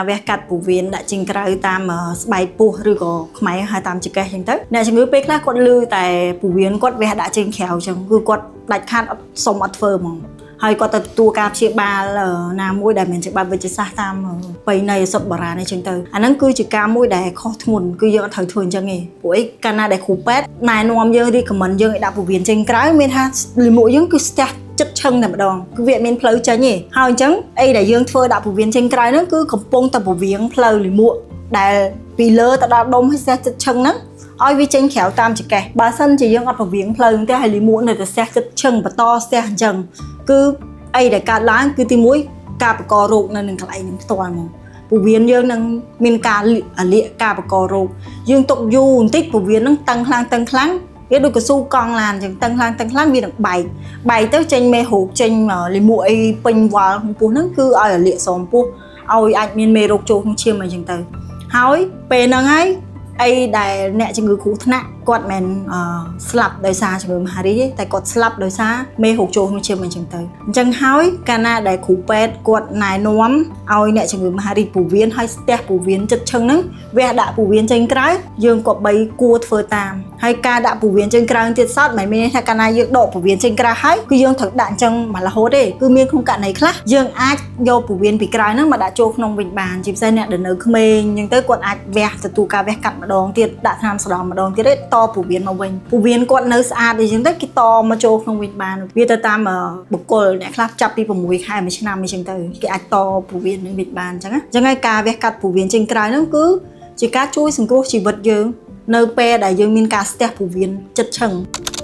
វះកាត់ពោះវៀនដាក់ចេញក្រៅតាមស្បែកពោះឬក៏ខ្មែរហៅតាមចង្កេះអញ្ចឹងទៅអ្នកជំងឺពេលខ្លះគាត់លឺតែពោះវៀនគាត់វះដាក់ចេញក្រៅអញ្ចឹងគឺគាត់ដាច់ខាតអត់សុំអត់ធ្វើហ្មងហើយគាត់ទៅទទួលការព្យាបាលណាមួយដែលមិនជាបែបវិទ្យាសាស្ត្រតាមប្រពៃណីឱសថបុរាណអីចឹងទៅអាហ្នឹងគឺជាការមួយដែលខុសធ្ងន់គឺយើងអត់ត្រូវធ្វើអញ្ចឹងទេព្រោះអីកាលណាដែលគ្រូពេទ្យណែនាំយើង recommend យើងឲ្យដាក់ពោះវៀនចេញក្រៅមានថាលាមកយើងគឺស្ទះចិត្តឈឹងតែម្ដងគឺវាអត់មានផ្លូវចេញទេហើយអញ្ចឹងអីដែលយើងធ្វើដាក់ពោះវៀនចេញក្រៅហ្នឹងគឺកំពុងតែពវៀងផ្លូវលាមកដែលពីលើទៅដល់ដុំឲ្យស្ទះចិត្តឈឹងហ្នឹងឲ្យវាចេញក្រៅតាមចង្កេះបើសិនជាយើងអត់ពវៀងផ្លូវទេហើយលាមកនៅតែស្ទះចិត្តឈឹងបន្តស្ទះអញ្ចឹងគឺអីដែលកើតឡើងគឺទីមួយការបង្ករោគនៅនឹងកន្លែងហ្នឹងផ្ទាល់ហ្មងពោះវៀនយើងនឹងមានការលាកការបង្ករោគយើងទុកយូរបន្តិចពោះវៀនហ្នឹងតឹងខ្លាំងតឹងខ្លាំងវាដូចកស៊ូកង់ឡានអញ្ចឹងតឹងខ្លាំងតឹងខ្លាំងវានឹងបែកបែកទៅចេញមេរោគចេញលាមកអីពេញវល់ក្នុងពោះហ្នឹងគឺឲ្យរលាកស្រោមពោះឲ្យអាចមានមេរោគចូលក្នុងឈាមអីចឹងទៅហើយពេលហ្នឹងហើយអីដែលអ្នកជំងឺគ្រោះថ្នាក់គាត់មិនស្លាប់ដោយសារជំងឺមហារីកទេតែគាត់ស្លាប់ដោយសារមេរោគចូលក្នុងឈាមអីចឹងទៅអញ្ចឹងហើយកាលណាដែលគ្រូពេទ្យគាត់ណែនាំឲ្យអ្នកជំងឺមហារីកពោះវៀនហើយស្ទះពោះវៀនចិត្តឈឹងហ្នឹងវះដាក់ពោះវៀនចេញក្រៅយើងក៏បីគួរធ្វើតាមហើយការដាក់ពោះវៀនចេញក្រៅទៀតសោតមិនមែនមានន័យថាកាលណាយើងដកពោះវៀនចេញក្រៅហើយគឺយើងត្រូវដាក់អញ្ចឹងមករហូតទេគឺមានក្នុងករណីខ្លះយើងអាចយកពោះវៀនពីក្រៅហ្នឹងមកដាក់ចូលក្នុងវិញបានជាពិសេសអ្នកដែលនៅក្មេងអញ្ចឹងទៅគាត់អាចវះទទួលការវះកាត់ម្ដងទៀតដាក់ថ្នាំសណ្ដំម្ដងទៀតទេតពោះវៀនមកវិញពោះវៀនគាត់នៅស្អាតអីចឹងទៅគេតមកចូលក្នុងវិញបានវាទៅតាមបុគ្គលអ្នកខ្លះចាប់ពី6ខែ1ឆ្នាំអីចឹងទៅគេអាចតពោះវៀននឹងវិញបានអញ្ចឹងណាអញ្ចឹងហើយការវះកាត់ពោះវៀនចេញក្រៅហ្នឹងគឺជាការជួយសង្គ្រោះជីវិតយើងនៅពេលដែលយើងមានការស្ទះពោះវៀនចិត្តឈឹង។